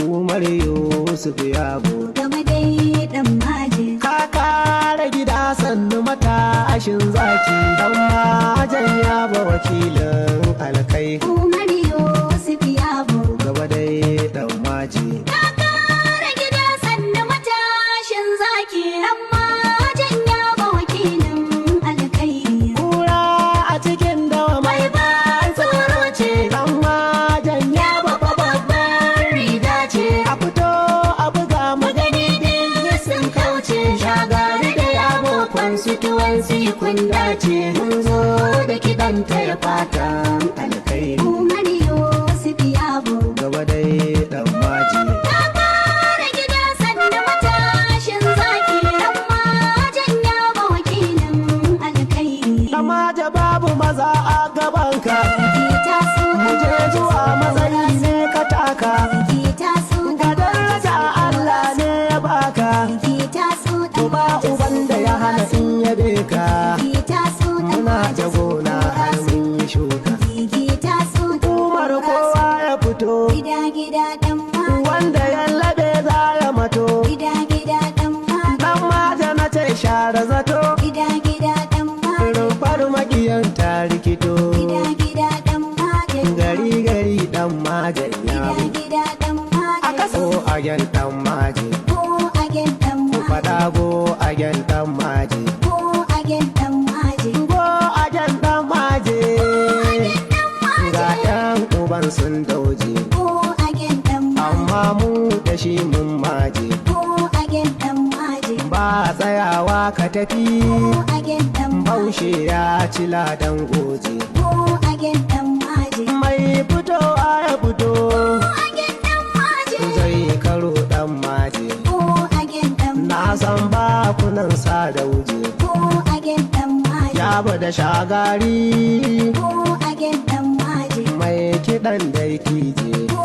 Umar Yusuf Yabo. Gaba dai dan maje. Ka kare gida sannu matashin zaki, dan majan yabo wakilin alkai. Umar Yusuf Yabo. Gaba dai dan maji. Ka kare gida sannu matashin zaki, dan majan yabo wakilin alkhairi. Kura a cikin dawa mai Mai ban tsoro ce. Dan majan yabo Babbar riga ce. A fito a buga Magani duk sun kauce. Shagari da yabo constituency kun dace, mun zo da kiɗan taya fatan alkhairi. Umar Yusuf Yabo. Gaba dai dan maji. Ka kare gida sannu matashin zaki, dan majan yabo wakilin alkhairi. Dan maja babu maza a gabanka. Mu je zuwa matsayi ne ka taka. Ga daraja Allah ne ya baka. Uba uban da ya hana in yabe ka. Muna ta gona har mun yi shuka. Umar kowa ya fito. Gida gida dan Wanda ya labe za ya mato. Gida gida dan Dan mata na ce share zato. Gida gida dan Rumfar makiyan ta rikito. Gida gida dan Gari gari dan majan Gida yabo. gida dan A kaso again dan maje. Go again dan Ku faɗa go again dan maje. Go again dan maje. Go again dan maje. Ga yan uban sun dauje. Go again dan Amma mu da shi mun maje. Go again dan maje. Ba tsayawa ka tafi. Go again dan Baushe ya ci ladan goje. Go again dan maje. Mai fitowa ya fito. Again dan maje. Zai karo dan maje. Go again dan Na san ba kunan sa da wuje. Go again dan maje. Ya da shagari. Go again dan maje. Mai kiɗan dai tije. Go